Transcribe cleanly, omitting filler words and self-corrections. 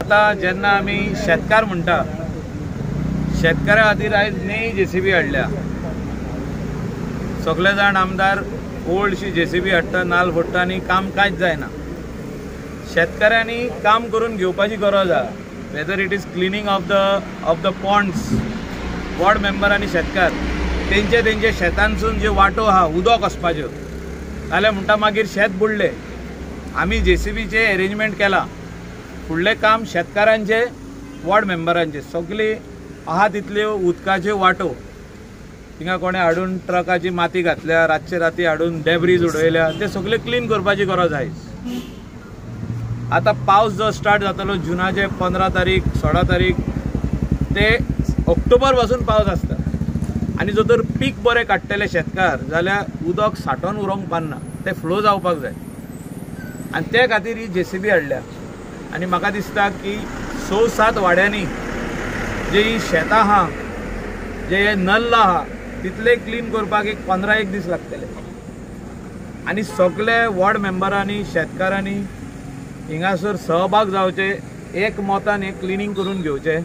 आतां जेन्ना आमी शेतकार म्हणटा, शेतकारा खातीर आयज न्ही जेसीबी हाडल्या. सगळे जाण आमदार ओल्डशी जेसीबी हाडटा, नाल फोडटा आनी काम कांयच जायना. शेतकाऱ्यांनी काम करून घेवपाची गरज आहा. Whether it is cleaning of the ponds, ward member आनी शेतकार तेंचे तेंचे शेतांसून ज्यो वाटो आहा उदक वचपाच्यो, नाल्यार म्हणटा मागीर शेत बुडलें. आमी जेसीबीचें एरेंजमेंट केलां. फुडलें काम शेतकारांचें, वॉर्ड मेंबरांचें, सगळीं आहा तितल्यो उदकाच्यो वाटो थिंगा कोणें हाडून ट्रकाची माती घातल्या, रातचे राती हाडून डेब्रीज उडयल्या, ते सगळे क्लीन करपाची गरज आयज. आतां पावस जो स्टार्ट जातलो जुनाचे 15 तारीख, 16 तारीख ते ऑक्टोबर पासून पावस आसता आनी जर तर पीक बरें काडटले शेतकार जाल्यार उदक सांठोवन उरोंक पारना, तें फ्लो जावपाक जाय आनी ते खातीर ही जेसीबी हाडल्या. आनी म्हाका दिसता की 6 7 वाड्यांनी जे ही शेतां आहा, जे हे नल्ल आहा, तितले क्लीन करपाक एक 15 एक दीस लागतले. आनी सगळे वॉर्ड मेंबरांनी, शेतकारांनी हिंगासर सहभाग जावचे, एक मतान हे क्लिनींग करून घेवचें.